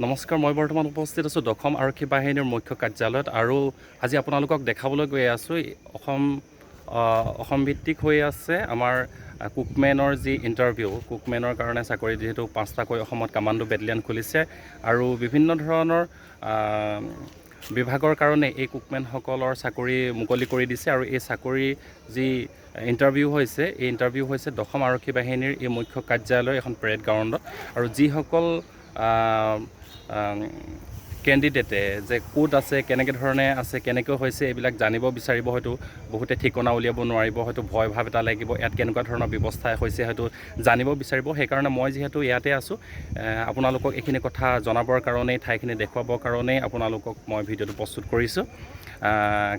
নমস্কাৰ, মই বৰ্তমান উপস্থিত আছোঁ দশম আৰক্ষী বাহিনীৰ মুখ্য কাৰ্যালয়ত আৰু আজি আপোনালোকক দেখাবলৈ গৈ আছোঁ অসম ভিত্তিক হৈ আছে আমাৰ কুকমেনৰ যি ইণ্টাৰভিউ, কুকমেনৰ কাৰণে চাকৰি। যিহেতু পাঁচটাকৈ অসমত কামাণ্ডো বেটেলিয়ন খুলিছে আৰু বিভিন্ন ধৰণৰ বিভাগৰ কাৰণে এই কুকমেনসকলৰ চাকৰি মুকলি কৰি দিছে আৰু এই চাকৰি যি ইণ্টাৰভিউ হৈছে, এই ইণ্টাৰভিউ হৈছে দশম আৰক্ষী বাহিনীৰ এই মুখ্য কাৰ্যালয় এখন পেৰেড গ্ৰাউণ্ডত। আৰু যিসকল কেণ্ডিডেটে যে ক'ত আছে, কেনেকৈ ধৰণে আছে, কেনেকৈ হৈছে, এইবিলাক জানিব বিচাৰিব, হয়তো বহুতে ঠিকনা উলিয়াব নোৱাৰিব, হয়তো ভয় ভাৱ এটা লাগিব, ইয়াত কেনেকুৱা ধৰণৰ ব্যৱস্থা হৈছে হয়তো জানিব বিচাৰিব। সেইকাৰণে মই যিহেতু ইয়াতে আছোঁ, আপোনালোকক এইখিনি কথা জনাবৰ কাৰণেই, ঠাইখিনি দেখুৱাবৰ কাৰণেই আপোনালোকক মই ভিডিঅ'টো প্ৰস্তুত কৰিছোঁ।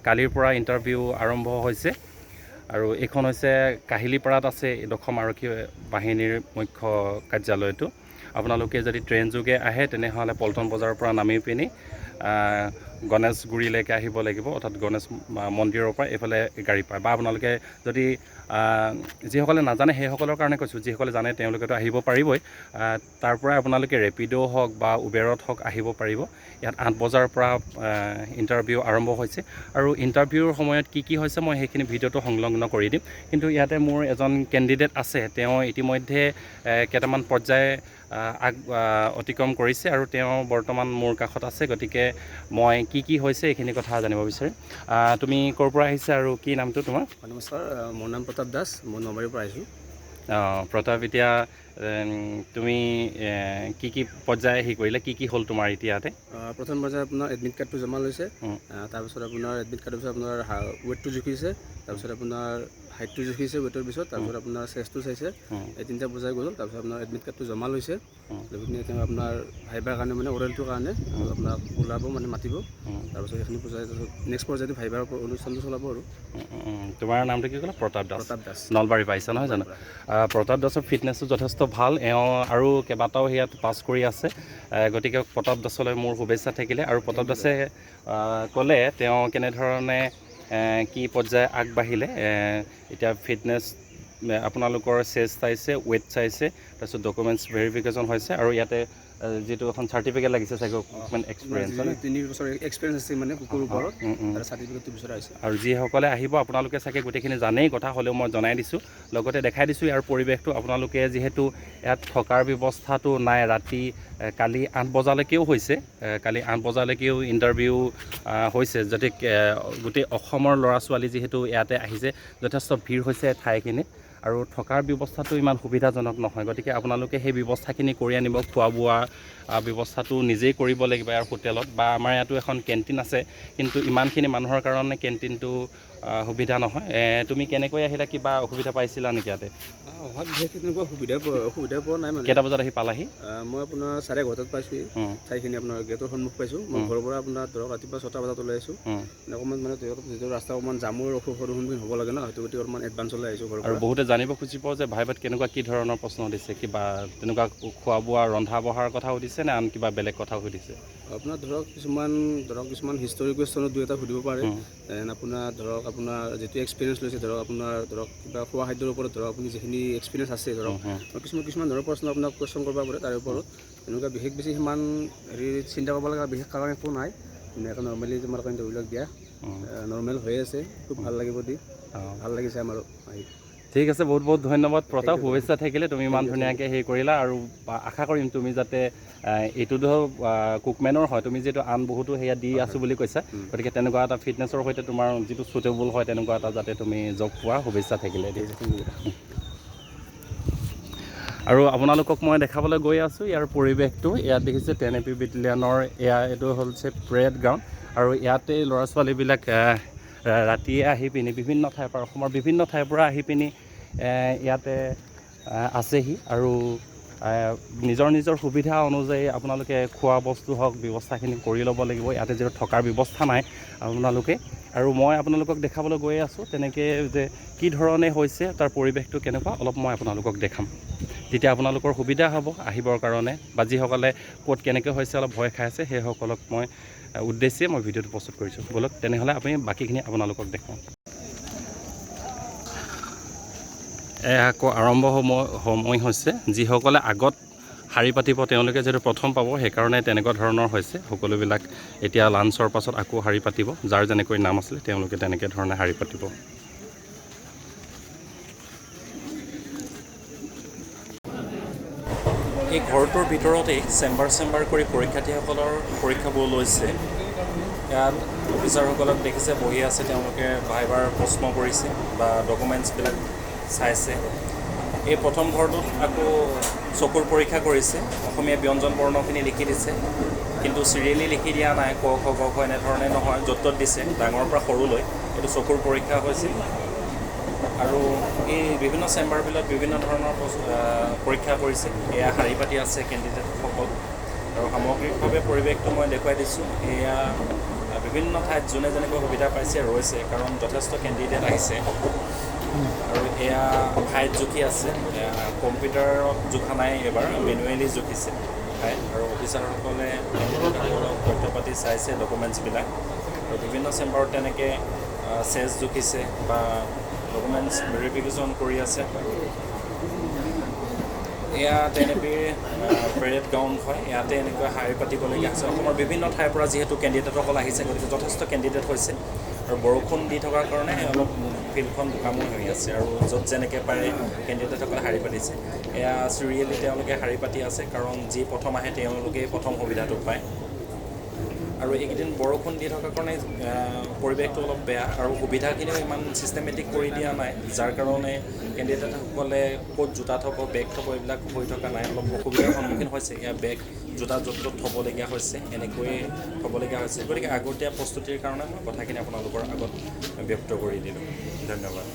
কালিৰ পৰা ইণ্টাৰভিউ আৰম্ভ হৈছে আৰু এইখন হৈছে কাহিলীপাৰাত আছে এই দশম আৰক্ষী বাহিনীৰ মুখ্য কাৰ্যালয়টো। আপোনালোকে যদি ট্ৰেইনযোগে আহে, তেনেহ'লে পল্টন বজাৰৰ পৰা নামি পিনি গণেশগুৰিলৈকে আহিব লাগিব, অৰ্থাৎ গণেশ মন্দিৰৰ পৰা এইফালে গাড়ী পায়। বা আপোনালোকে যদি যিসকলে নাজানে সেইসকলৰ কাৰণে কৈছোঁ, যিসকলে জানে তেওঁলোকেতো আহিব পাৰিবই। তাৰ পৰাই আপোনালোকে ৰেপিড' হওক বা উবেৰত হওক আহিব পাৰিব। ইয়াত 8 বজাৰ পৰা ইণ্টাৰভিউ আৰম্ভ হৈছে আৰু ইণ্টাৰভিউৰ সময়ত কি কি হৈছে মই সেইখিনি ভিডিঅ'টো সংলগ্ন কৰি দিম। কিন্তু ইয়াতে মোৰ এজন কেণ্ডিডেট আছে, তেওঁ ইতিমধ্যে কেইটামান পৰ্যায় আগ অতিক্ৰম কৰিছে আৰু তেওঁ বৰ্তমান মোৰ কাষত আছে। গতিকে মই কি কি হৈছে এইখিনি কথা জানিব বিচাৰিম। তুমি ক'ৰ পৰা আহিছা আৰু কি নামটো তোমাৰ? নমস্কাৰ, মোৰ নাম প্ৰতাপ দাস, মই নলবাৰীৰ পৰা আহিছোঁ। অঁ প্ৰতাপ, এতিয়া তুমি কি কি পৰ্যায় হেৰি কৰিলে, কি কি হ'ল তোমাৰ এতিয়াতে? প্ৰথম পৰ্যায়ত আপোনাৰ এডমিট কাৰ্ডটো জমা লৈছে। তাৰপিছত আপোনাৰ এডমিট কাৰ্ডৰ পিছত আপোনাৰ ৱেটটো জুখিছে, তাৰপিছত আপোনাৰ হাইটটো জুখিছে ৱেটৰ পিছত, তাৰপিছত আপোনাৰ চেষ্টটো চাইছে। এই তিনিটা পৰ্যায় গ'ল। তাৰপিছত আপোনাৰ এডমিট কাৰ্ডটো জমা লৈছে। লৈ পিনে তেওঁ আপোনাৰ ভাইবাৰ কাৰণে, মানে অৰেলটোৰ কাৰণে আপোনাক ওলাব, মানে মাতিব। তাৰপিছত সেইখিনি পৰ্যায়, তাৰপিছত নেক্সট পৰ্যায়টো ভাইবাৰ অনুষ্ঠানটো চলাব আৰু। তোমাৰ নামটো কি ক'লা? প্ৰতাপ দাস। প্ৰতাপ দাস। নলবাৰী পাইছা নহয় জানো? প্ৰতাপ দাসৰ ফিটনেছটো যথেষ্ট ভাল। এওঁ আৰু কেইবাটাও ইয়াত পাছ কৰি আছে। গতিকে প্ৰতাপ দাসলৈ মোৰ শুভেচ্ছা থাকিলে। আৰু প্ৰতাপ দাসে ক'লে তেওঁ কেনেধৰণে কি পৰ্যায় আগবাঢ়িলে। এতিয়া ফিটনেছ, আপোনালোকৰ চেষ্ট চাইছে, ৱেইট চাইছে, তাৰপিছত ডকুমেণ্টছ ভেৰিফিকেশ্যন হৈছে আৰু ইয়াতে যিটো এখন চাৰ্টিফিকেট লাগিছে চাগৈ, এক্সপিৰিয়েঞ্চ। 3 বছৰ এক্সপিৰিয়েঞ্চ আছে মানে কুকৰ ওপৰত, তাৰ চাৰ্টিফিকেটটো বিচৰা হৈছে। আৰু যিসকলে আহিব, আপোনালোকে চাগে গোটেইখিনি জানেই কথা, হ'লেও মই জনাই দিছোঁ, লগতে দেখাই দিছোঁ ইয়াৰ পৰিৱেশটো। আপোনালোকে যিহেতু ইয়াত থকাৰ ব্যৱস্থাটো নাই, ৰাতি কালি 8 বজালৈকেও হৈছে, কালি 8 বজালৈকেও ইণ্টাৰভিউ হৈছে। যাতে গোটেই অসমৰ ল'ৰা ছোৱালী যিহেতু ইয়াতে আহিছে, যথেষ্ট ভিৰ হৈছে ঠাইখিনিত আৰু থকাৰ ব্যৱস্থাটো ইমান সুবিধাজনক নহয়। গতিকে আপোনালোকে সেই ব্যৱস্থাখিনি কৰি আনিব। খোৱা বোৱা ব্যৱস্থাটো নিজেই কৰিব লাগিব ইয়াৰ হোটেলত বা আমাৰ ইয়াতো এখন কেণ্টিন আছে, কিন্তু ইমানখিনি মানুহৰ কাৰণে কেণ্টিনটো সুবিধা নহয়। তুমি কেনেকৈ আহিলা? কিবা অসুবিধা পাইছিলা নেকি ইয়াতে? অহাত বিশেষ তেনেকুৱা অসুবিধা পোৱা নাই মানে। কেইটা বজাত আহি পালাহি? মই আপোনাৰ 11:30ত পাইছোঁহি। ঠাইখিনি আপোনাৰ গেটৰ সন্মুখ পাইছোঁ। মই ঘৰৰ পৰা আপোনাৰ ধৰক ৰাতিপুৱা 6টা বজাত ওলাই আহিছোঁ। মানে অকণমান মানে ধৰক যিটো ৰাস্তা অকণমান জামৰ সন্মুখীন হ'ব লাগে ন, সেইটো গতিকে অকণমান এডভান্স ওলাই আহিছোঁ ঘৰৰ আৰু পৰা। বহুতে জানিব খুজিব যে ভাইভাত কেনেকুৱা কি ধৰণৰ প্ৰশ্ন সুধিছে? কিবা তেনেকুৱা খোৱা বোৱা, ৰন্ধা বঢ়াৰ কথা সুধিছে নে আন কিবা বেলেগ কথা সুধিছে? আপোনাৰ ধৰক কিছুমান হিষ্টৰী কুৱেশ্যনত দুই এটা সুধিব পাৰে। Then আপোনাৰ ধৰক আপোনাৰ যিটো এক্সপিৰিয়েঞ্চ লৈছে, ধৰক আপোনাৰ ধৰক কিবা খোৱা খাদ্যৰ ওপৰত ধৰক আপুনি যিখিনি এক্সপিৰিয়েঞ্চ আছে, ধৰক কিছুমান কিছুমান ধৰক প্ৰশ্ন আপোনাক কুৱেশ্যন কৰিব পাৰে। তাৰে ওপৰত তেনেকুৱা বিশেষ বেছি সিমান হেৰি চিন্তা কৰিব লগা বিশেষ কাৰণ একো নাই। ধুনীয়াকৈ নৰ্মেলি তোমালোকে ইণ্টাৰভিউবিলাক দিয়া নৰ্মেল হৈ আছে। খুব ভাল লাগিব দি ভাল লাগিছে আমাৰো আহি। ঠিক আছে, বহুত বহুত ধন্যবাদ প্ৰতাপ, শুভেচ্ছা থাকিলে। তুমি ইমান ধুনীয়াকৈ হেৰি কৰিলা আৰু আশা কৰিম তুমি যাতে এইটো ধৰক কুকমেনৰ হয়, তুমি যিহেতু আন বহুতো সেয়া দি আছোঁ বুলি কৈছা, গতিকে তেনেকুৱা এটা ফিটনেছৰ সৈতে তোমাৰ যিটো চুটেবল হয়, তেনেকুৱা এটা যাতে তুমি জব পোৱা, শুভেচ্ছা থাকিলে দেই। আৰু আপোনালোকক মই দেখাবলৈ গৈ আছোঁ ইয়াৰ পৰিৱেশটো। ইয়াত দেখিছে 10 এ পি বেটেলিয়নৰ এয়া এইটো হৈছে পেৰেড গ্ৰাউণ্ড আৰু ইয়াতে ল'ৰা ছোৱালীবিলাক ৰাতিয়ে আহি পিনি বিভিন্ন ঠাইৰ পৰা, অসমৰ বিভিন্ন ঠাইৰ পৰা আহি পিনি ইয়াতে আছেহি আৰু নিজৰ নিজৰ সুবিধা অনুযায়ী আপোনালোকে খোৱা বস্তু হওক, ব্যৱস্থাখিনি কৰি ল'ব লাগিব। ইয়াতে যিহেতু থকাৰ ব্যৱস্থা নাই আপোনালোকে। আৰু মই আপোনালোকক দেখাবলৈ গৈ আছোঁ তেনেকৈ যে কি ধৰণে হৈছে, তাৰ পৰিৱেশটো কেনেকুৱা, অলপ মই আপোনালোকক দেখাম। তেতিয়া আপোনালোকৰ সুবিধা হ'ব আহিবৰ কাৰণে বা যিসকলে ক'ত কেনেকৈ হৈছে অলপ ভয় খাই আছে, সেইসকলক মই উদ্দেশ্যে মই ভিডিঅ'টো প্ৰস্তুত কৰিছোঁ। ব'লক তেনেহ'লে, আমি বাকীখিনি আপোনালোকক দেখুৱাওঁ। এয়া আকৌ আৰম্ভ সময় হৈছে। যিসকলে আগত শাৰী পাতিব, তেওঁলোকে যিহেতু প্ৰথম পাব, সেইকাৰণে তেনেকুৱা ধৰণৰ হৈছে। সকলোবিলাক এতিয়া লাঞ্চৰ পাছত আকৌ শাৰী পাতিব। যাৰ যেনেকৈ নাম আছিলে, তেওঁলোকে তেনেকৈ ধৰণে শাৰী পাতিব। এই ঘৰটোৰ ভিতৰতেই চেম্বাৰ চেম্বাৰ কৰি পৰীক্ষাৰ্থীসকলৰ পৰীক্ষাবোৰ লৈছে। ইয়াত অফিচাৰসকলক দেখিছে বহি আছে, তেওঁলোকে ভাইভাৰ প্ৰশ্ন কৰিছে বা ডকুমেণ্টছবিলাক চাইছে। এই প্ৰথম ঘৰটোত আকৌ চকুৰ পৰীক্ষা কৰিছে। অসমীয়া ব্যঞ্জন বৰ্ণখিনি লিখি দিছে, কিন্তু চিৰিয়েলি লিখি দিয়া নাই, ক খ গ ঘ এনেধৰণে নহয়, য'ত ত'ত দিছে, ডাঙৰৰ পৰা সৰুলৈ। এইটো চকুৰ পৰীক্ষা হৈছিল। আৰু এই বিভিন্ন চেম্বাৰবিলাক বিভিন্ন ধৰণৰ পৰীক্ষা কৰিছে। এয়া শাৰী পাতি আছে কেণ্ডিডেটসকল। আৰু সামগ্ৰিকভাৱে পৰিৱেশটো মই দেখুৱাই দিছোঁ। এয়া বিভিন্ন ঠাইত যোনে যেনেকৈ সুবিধা পাইছে ৰৈছে, কাৰণ যথেষ্ট কেণ্ডিডেট আহিছে। আৰু এয়া হাইট জুখি আছে। কম্পিউটাৰত জোখা নাই, এইবাৰ মেনুৱেলি জুখিছে হাইট। আৰু অফিচাৰসকলে কেণ্ডিডেটসকলক তথ্য পাতি চাইছে, ডকুমেণ্টছবিলাক। আৰু বিভিন্ন চেম্বাৰত তেনেকৈ চেজ জুখিছে বা ডকুমেণ্টছ ভেৰিফিকেশ্যন কৰি আছে। এয়া 10 এপিৰ পেৰেড গ্ৰাউণ্ড হয়। ইয়াতে এনেকুৱা শাৰী পাতিবলগীয়া হৈছে। অসমৰ বিভিন্ন ঠাইৰ পৰা যিহেতু কেণ্ডিডেটসকল আহিছে, গতিকে যথেষ্ট কেণ্ডিডেট হৈছে। আৰু বৰষুণ দি থকাৰ কাৰণে অলপ ফিল্ডখন বোকাময় হৈ আছে আৰু য'ত যেনেকৈ পাৰে কেণ্ডিডেটসকলে শাৰী পাতিছে। এয়া চিৰিয়েলি তেওঁলোকে শাৰী পাতি আছে, কাৰণ যি প্ৰথম আহে তেওঁলোকেই প্ৰথম সুবিধাটো পায়। আৰু এইকেইদিন বৰষুণ দি থকাৰ কাৰণে পৰিৱেশটো অলপ বেয়া আৰু সুবিধাখিনিও ইমান ছিষ্টেমেটিক কৰি দিয়া নাই, যাৰ কাৰণে কেণ্ডিডেটসকলে ক'ত জোতা থ'ব, বেগ থ'ব, এইবিলাক হৈ থকা নাই, অলপ অসুবিধাৰ সন্মুখীন হৈছে। ইয়াৰ বেগ, জোতা য'ত ত'ত থ'বলগীয়া হৈছে, এনেকৈয়ে থ'বলগীয়া হৈছে। গতিকে আগতীয়া প্ৰস্তুতিৰ কাৰণে মই কথাখিনি আপোনালোকৰ আগত ব্যক্ত কৰি দিলোঁ। ধন্যবাদ।